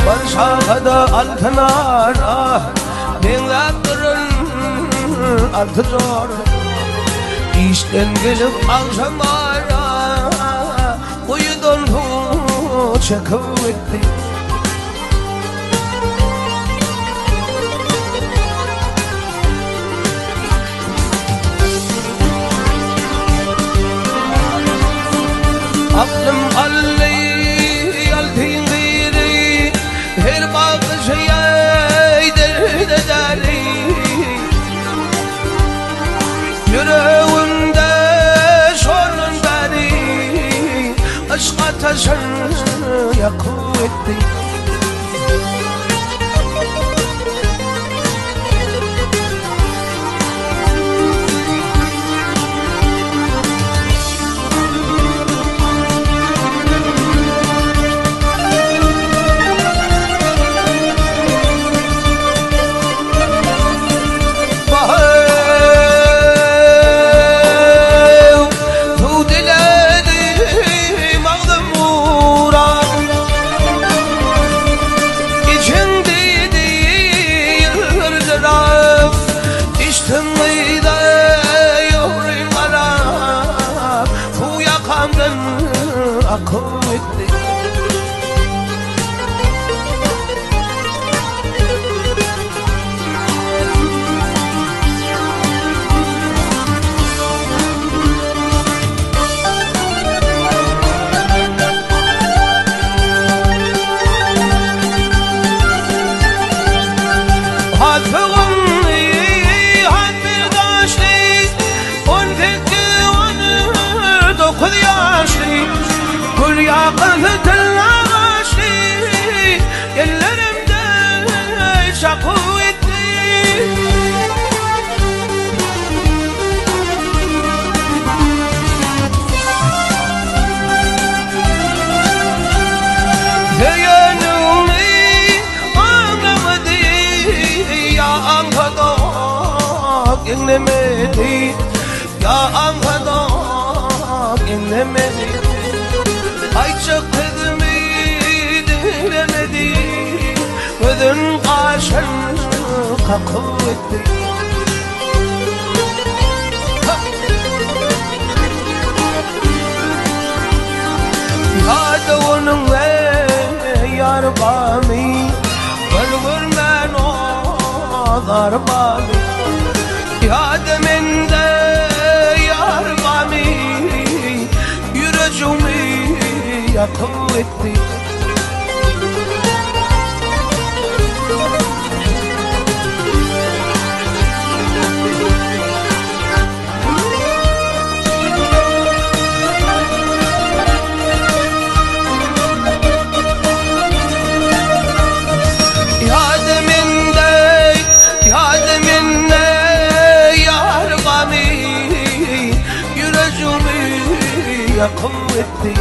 Bir şahada altyn ara Meňzäp duran alty jor Işden gelip agşam ara Guýudan suw çekip gitdi. Aklym aldy altyn gyzy Her bakyşy derde däli Ýüregimde şondan bäri Yşk ataşyn ýakyp gitdi. Eňlemedi Ýa aňsadak eňlemedi Aýtjak sözümi diňlemedi Gözün gaşyn kakyp gitdi. Ýa-da onuň ýary barmy Bir görmän ozary barmy Ýa-da mende ýar barmy Ýürejigimi ýakyp gitdi. Ýa-da mende, ýa-da mende ýar barmy Ýürejigimi ýakyp gitdi.